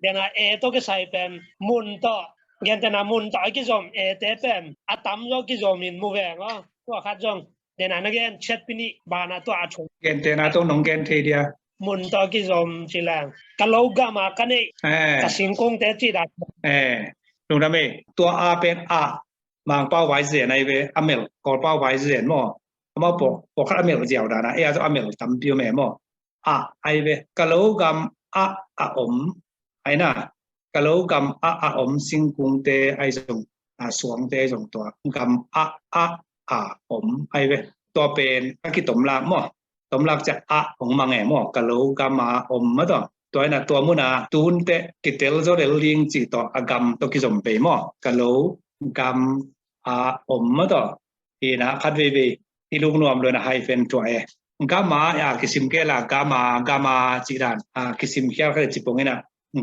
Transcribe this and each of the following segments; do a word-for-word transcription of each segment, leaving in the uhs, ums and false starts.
Dena e tawh kisai pen mun tawh, gentehna mun tawh a kizom e te pen a tamzaw kizom in mu veng aw. Tua khat zong dena na gen chet pi nih bana tua a chung. Gentehna tawh nong gen thei dia. Mun tawh a kizom ci leng ka lo gam a ka neih, eh, ka singkungte ci dan. Eh, lungdam ei. Tua a pen a Mangpau vai zen ai ve, a melh, Kawlpau vai zen maw. Amau pawh, pawh khat a melh ziau dana, e a tawh a melh tampi om e maw. A ai ve, ka lo gam a a om ai na, ka lo gam a a om singkungte ai zong, a suangte ai zong tua gam a a a om ai ve. Tua pen a kitom lak maw. Tomlak ciah a hong mang e maw, ka lo gam a om maw tawh. Tua ina tua muna tunte kitel zo lel ding cih tawh a gam tawh kizom pei maw, ka lo gam a om maw tawh. Ina khat veivei i lungnuam lo ina hyphen tua e. Gam a, a kisim kei la gam a, gam a cih dan a kisim khial khat cipong ina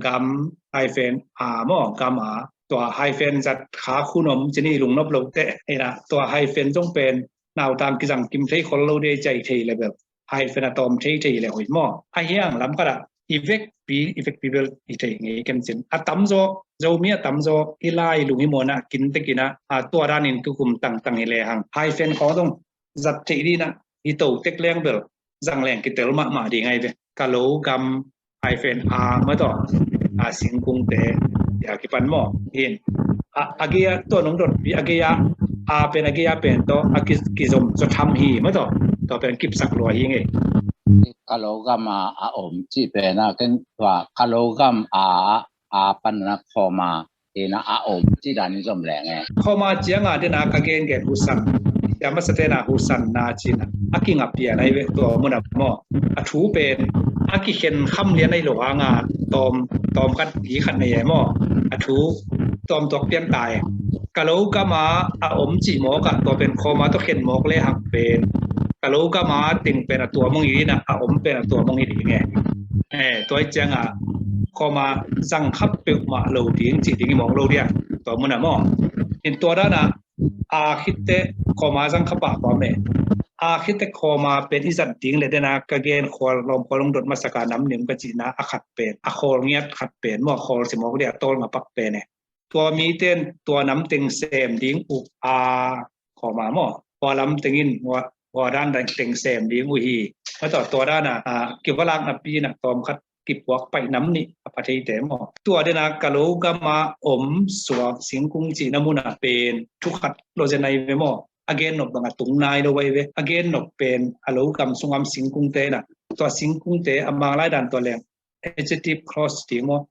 gam hyphen a maw, gam a. Tua hyphen zat kha khun om cini i lungnop lo te ina tua hyphen zong pen nautang kizang kim thei khol lo dei ciai thei level. Hyphen a tawm thei thei le hoih maw. A hiang lam khat ah i vekpi, i vekpi bel i thei ngei kem cin. A tamzaw, Zomi a tamzaw i lai lung hi mawna kin tekina a tua danin tukum tangtang hi le hang. Hyphen khawng zong zat thei dina hi to tek leng bel zang leng kitel mahmah ding ai ve. Ka lo gam hyphen a maw tawh a singkungte tia kipan maw. Hin a, a gei a tua nong dotpi a gei a a pen a gei a pen tawh a ki, kizom zaw tham hi maw tawh. Tua pen kipsak lua hi ngei. Ka lo gam a a om cih pen a ken tua ka lo gam a a pan na khawm a ina a om cih dan i zom leng e. Khawm a cianga dena ka gengen husan tia masa tena husan na cina a kingap pian ai ve tua muna maw. A thu pen a kikhen kham lian ai lo hanga tawm, tawm khat hi khat nei e maw. A thu tawm tuak pian ta e. Ka lo gam a a om cih mawk ah tua pen khawm a tawh khen mawk le hang pen ka lo gam a teng pen a tua mong hi dina a om pen a tua mong hi ding e. Eh, tua i cianga khawm a zang khap peuhmah lo ding cih ding i mawk lo dia tua muna maw. In tua dana a khitte khawm a zang khap a khawm e. A khitte khawm a pen i zat ding le dena ka gen khual lawm khual long dot masaka nam nim ka cihna a khat pen a khawl ngiat khat pen maw khawl si mawk dia tawl nga pak pen e. Tua miten tua nam teng sem ding uh a khawm a maw. Tua lam tengin tua dan teng sem ding uh hi. Maw tawh tua dana kivalak napi na tawm khat kipuak paih nam nih a pha theite maw. Tua dena ka lo gam a om suak singkung cihna muna pen thu khat lo zen ai ve maw. A gen nop banga tung nai lo ai ve. A gen nop pen a lo gam sungam singkungte na. Tua singkungte a manglai dan tua leng adjective clause ding maw.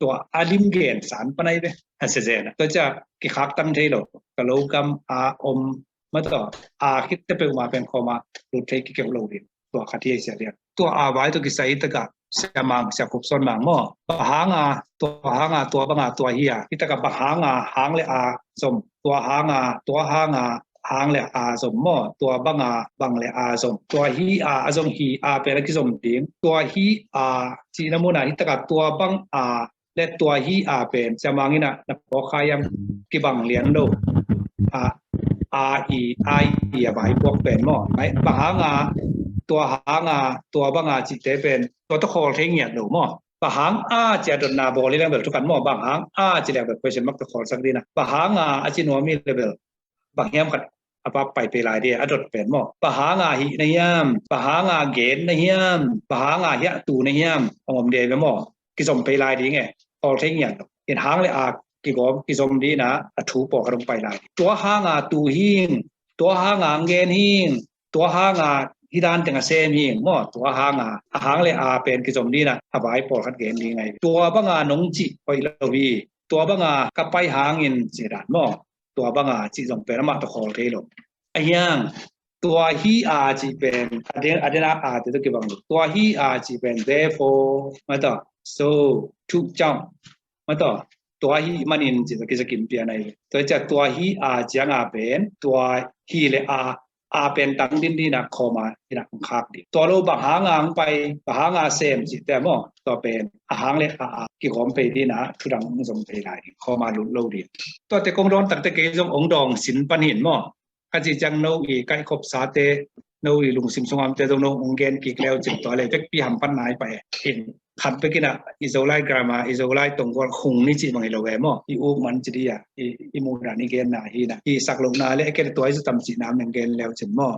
Tua a lim gen san panai ve a se zena tua cia kikhak tan thei lo. Ka lo gam a om maw tawh a khitte peuhmah pen khawm a lut thei kikeuh lo ding. Tua khat hi a sia lian tua a vai tawh kisai taka sia mang sia khup sawn mang maw. Bang hanga tua hanga tua banga tua hi a hi taka bang hanga hang le a zom tua hanga tua hanga hang le a zom maw. Tua banga bang le a zom tua hi a a zong hi a pen a kizom ding. Tua hi a cihna muna hi taka tua bang a le tua hi a pen sia mangina na pawk kha iam kibang lian lo. A a i a i a vai puak pen maw. Bang hanga tua hanga tua banga cihte pen tua tawh khawl thei ngiat lo maw. Bang hang a cia dotna bawl i leng bel thukan maw. Bang hang a ci leng bel question mark tawh khawl sak dina. Bang hanga a ci nuam i le bel bang hiam khat a pap pai pei lai dia a dot pen maw. Bang hanga hih na hiam. Bang hanga gen na hiam. Bang hanga hiah tu na hiam. Ong om dia i ve maw. Kizom pei lai ding e. Khawl thei ngiat lo. In hang le a kigawm kizom dina a thu pawh ka dong pai lai. Tua hanga tu hing. Tua hanga ngen hing. Tua hanga hi dan teng a sem hing maw. Tua hanga a hang le a pen kizom dina a vai pawlkhat gen ding ai. Tua banga nong cih hoih lo hi. Tua banga ka pai hangin cih dan maw. Tua banga cih zong pen amah tawh khawl thei lo. A hiang tua hi a cih pen a den a den a a te tawh kibang lo. Tua hi a cih pen therefore maw tawh so thuh cau maw tawh tua hi manin cih tawh kizakim pian ai. Tua cia tua hi a cianga pen tua hi le a a pen tang din dina khawm a ina khak ding. Tua lo bang hanga ang pai bang hanga sem cihte maw. Tua pen a hang le a a kigawm pei dina thudang ang zom pei lai ding khawm a lut lo ding. Tuate kong dawn takte kei zong ong dawng sin pan hin maw. Ka ci ciang no i kaihkhop sate no i lungsim sungamte zong no ong gen kik leu cin tua le vekpi hamphat nai pai hin. Khat bekin ah i Zolai grammar, i Zolai tonggawl khung ni cih bang hi lo ve maw. I uk man ci di a, i, i muhdan i genna hi na. I sak lohna le a kei le tua i zu tam cihna meng gen leu cin maw.